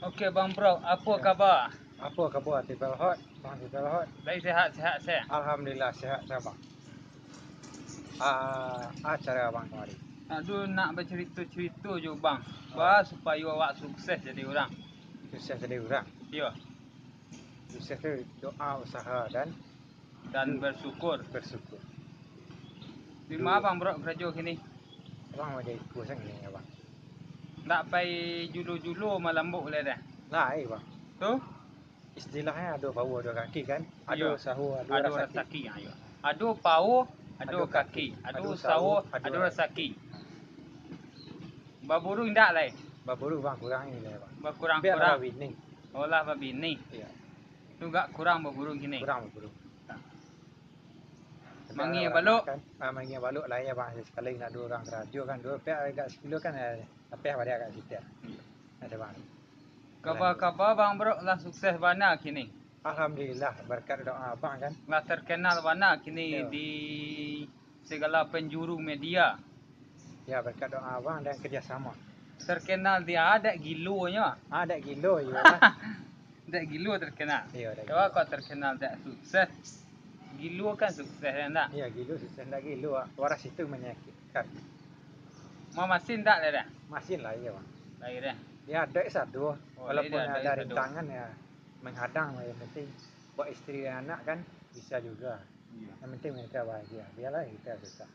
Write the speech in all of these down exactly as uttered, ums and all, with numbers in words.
Oke, Bang Bro, apo kaba? Apo kaba, Tibel Hot? Bang Tibel Hot? Lai sehat-sehat se? Alhamdulillah, sehat se, Bang. Ah, acara Abang kamari? Aduh, nak bacarito-carito jo, Bang. Ba supayo awak sukses jadi urang. Sukses jadi urang? Iyo. Sukses tu doa, usaha, dan Dan bersyukur. Bersyukur. Di ma Abang Bro karajo kini? Abang maja iko se kini, Abang. Ndak pai julo-julo malambok lai doh? Lai, Bang. Tu? Istilahnyo ado pawo, ado kaki, kan? Ado sawo, ado rasaki. Ado pawo, ado kaki. Ado sawo, ado rasaki. Baburu indak lai? Baburu, Bang, kurang ni lai, Bang. Bakurang-kurang. Biak lah babini. Oh, lah babini. Iyo. Tu gak kurang baburu kini. Kurang baburu. Mangia balok. Ah, mangia balok lah yo, Bang. Sakali nak duo urang karajo kan, duo pek agak sakilo kan, eh, lapeh baliak agak siteh. Iyo. Ado, Bang. Kaba-kaba Bang Bro lah sukses bana kini. Alhamdulillah, berkat doa Abang kan. Lah terkenal bana kini di segala penjuru media. Ya, berkat doa Abang dan kerjasama. Terkenal di adat gilonyo. Adat gilo, iyo lah. Dek gilo terkenal. Iyo, dek gilo. Kok terkenal dek sukses? Gilo kan sukses, yo ndak? Iyo, gilo sukses, ndak gilo, ah. Waras itu menyakitkan. Mamasin ndak, Dek? Masin lah, iyo, Bang. Lai, Dek. Yo, ado sado. Oh, walaupun ado rintangan, yo, menghadang lah, yang penting buat istri dan anak kan bisa juga. Iyo. Yang penting mereka bahagia. Biarlah kita susah.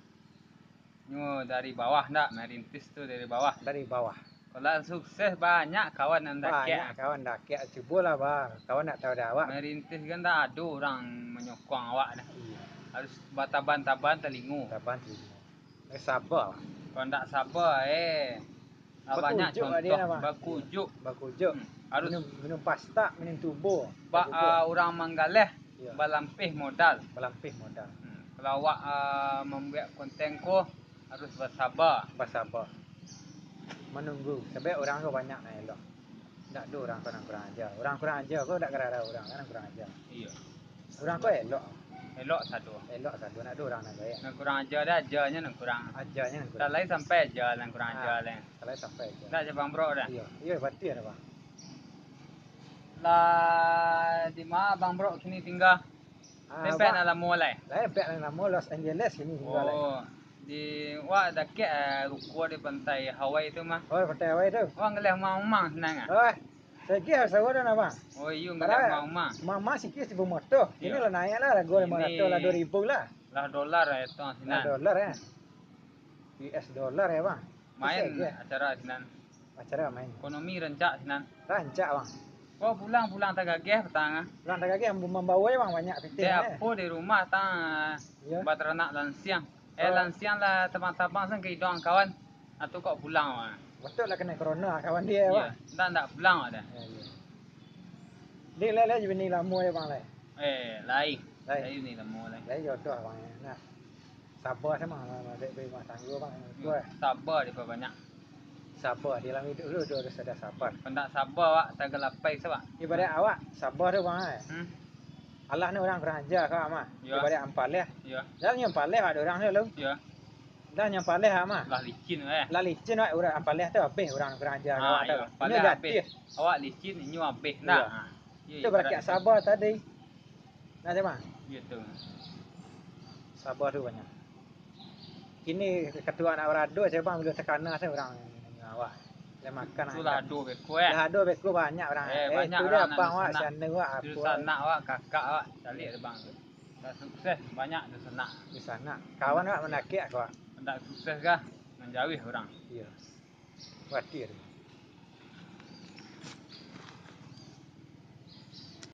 Nyo dari bawah ndak, merintis tu dari bawah. Dari bawah. Kalau sukses, banyak kawan nan dakek. Banyak kawan dakek. Cubolah, Bang. Kawan nak tahu dah awak. Merintis kan ndak ado urang manyokong awak dah. Iyo. Harus bataban-taban talingo. Taban talingo. Eh, saba. Kalau ndak saba, eh. Lah banyak contoh. Bakujuk. Bakujuk. Hmm. Harus minum, minum pastak, minum tubo. Bak uh, urang manggaleh, iyo, balampeh modal. Balampeh modal. Hmm. Kalau awak uh, mambuek konten ko, harus basaba. Basaba. Manunggu. Sabab urang ko banyak nan elok. Ndak ado urang ko nan kurang aja. Urang kurang aja ko ndak gara-gara urang, kan kurang aja. Iyo. Urang ko elok. Elok sado. Elok sado, ndak ado urang nan gaek. Nan kurang aja dah, ajanyo nan kurang. Ajanyo nan kurang. Dah lai sampai aja nan kurang aja lai. Dah lai sampai aja. Ndak aja Bang Bro dah. Iyo, iyo, batua dah, Bang. Lah di ma Bang Bro kini tingga? Ah, Pempek nak lamo lai. Lai pek nak lamo, Los Angeles kini tingga lai. Oh. Di wak dakek eh, ruko di pantai Hawaii tu mah. Oh, pantai Hawaii tu. Wak ngaleh umah-umah sinan ah. Oh. Sagih sawa dah nah, Bang. Oh, iyo ngaleh umah-umah. Mama sikit sibu moto. Kini lah naik lah, lagu lima ratus lah, dua ribu lah. Lah dolar eh tu sinan. Lah dolar eh. U S dollar eh, Bang. Main acara sinan. Acara main. Ekonomi rancak sinan. Rancak, Bang. Kok pulang-pulang tagageh patang ah. Pulang tagageh mambawa je, Bang, banyak pitih. Dek apo di rumah tang bataranak lansiang. Eh, lansiang lah tabang-tabang san ka iduang kawan. Atau kok pulang, Bang. Betul lah kena corona kawan dia, Bang. Ndak, ndak pulang dah. Ya, ya. Dek, lai, lai bini lamo ya, Bang, lai. Eh, lai. Lai. Lai bini lamo lai. Lai jodoh, Bang. Nah. Saba se mah, dek rumah tanggo, Bang. Saba dipabanyak. Saba, di dalam iduik tu harus ado saba. Kok ndak saba, awak tagalapai se, Bang. Ibaraik awak saba tu, Bang, eh. Hmm. Alah ni urang kurang aja ka awak mah. Yo. Ibaraik ampaleh. Yo. Jan nyo ampaleh awak dek urang tu lalu. Yo. Jan nyo ampaleh awak mah. Lah licin, eh. Lah licin awak, urang ampaleh tu abih urang kurang aja ka awak tu. Inyo abih. Awak licin, inyo abih. Nah. Yo. Ha. Yo, tu ibaraik barakat saba tadi. Nah, cak mano? Yo tu. Saba tu banyak. Kini katua anak barado, cak mano, bilo takana se urang awak. Lah makan. Tu lah ado beko, eh. Lah ado beko banyak urang. Eh, banyak urang awak, sana awak, apo. Sanak awak, kakak awak, caliak dek Bang tu. Lah sukses, banyak tu sanak. Di sana. Kawan awak mandakek awak. Ndak sukses kah? Manjauah urang. Iyo. Khawatir.